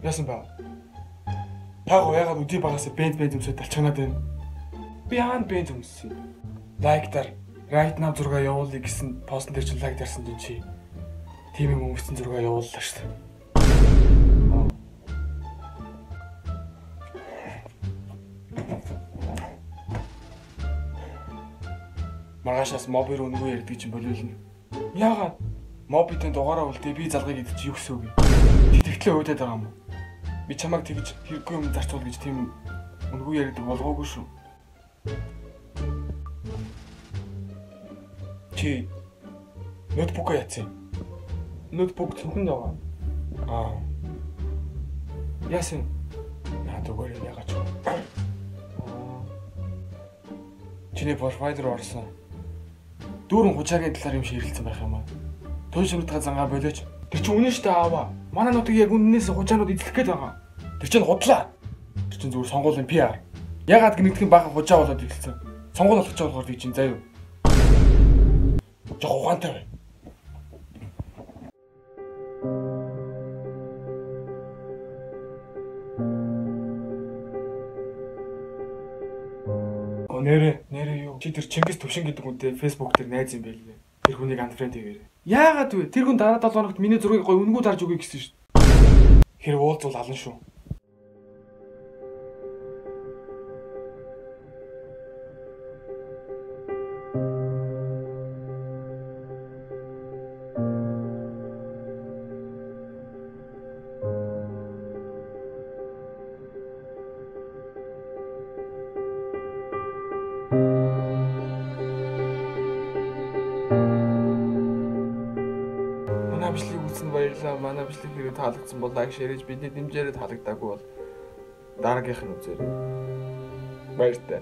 Яасан бэ? Таагаа ягаад өдий багаас бенз өмсөд талчганаад байна? Би хаана бенз өмссөн? Лайк дар. Right now зураг явуулъя гэсэн постн дээр чинь лайк дарсан чинь чи тийм юм өмссөн зураг явууллаа шүү дээ. Маргаашаас моби руу нүгөө ярьдаг чинь болиулна. Яагаад? Мобитэй дугаараа үлдээ би залгая гэдэг чи юу гэсэн үг юм? Тэгтлээ өөдөөд байгаа юм уу? Би чамайг тэгж хэрэггүй юм зарцуул гэж тийм үнгүй ярьдаг болгоогүй шүү. Чи ноутбукаа яцсан? Ноутбук цүнхэнд байгаа. Аа. Яасан? Наа зүгээр яагаад ч. Аа. Чиний профайл руу орсон. Дүүрэн хужаагийн талаар юм ширэлцэн байх юм аа. Туй шүрдгээ зангаа болооч. Тэр чинь үнэн штэ аава. Манай нутаг яг үннээс хужаанууд эзлэх гээд байгаа. Тэр чинь худлаа. Тэр чинь зүгээр сонгуулийн PR. Ягаад гэнэтхэн бага хужаа болоод эхэлсэн. Сонгуул болох ч болохоор тийм чинь заяа. Жохо ухаантай бай. О нэрэ юу? Чи тэр Чингис Төвшин гэдэг хүнтэй Facebook дээр найз юм байлээ. Тэр хүнийг unfriend хийгээрэй. Яагаад вэ? Тэр хүн дараа 7 хоногт миний зургийг гой үнэгүй дарж өгье гэсэн шүү дээ. Хэрэг уулзвал алан шүү. Манай бичлэгийг үзсэнд баярлалаа. Манай бичлэг хэрэг таалагдсан бол лайк, шеэрж бидний дэмжээрэй, таалагдаагүй бол дараагийнх нь үзээрэй. Баяртай.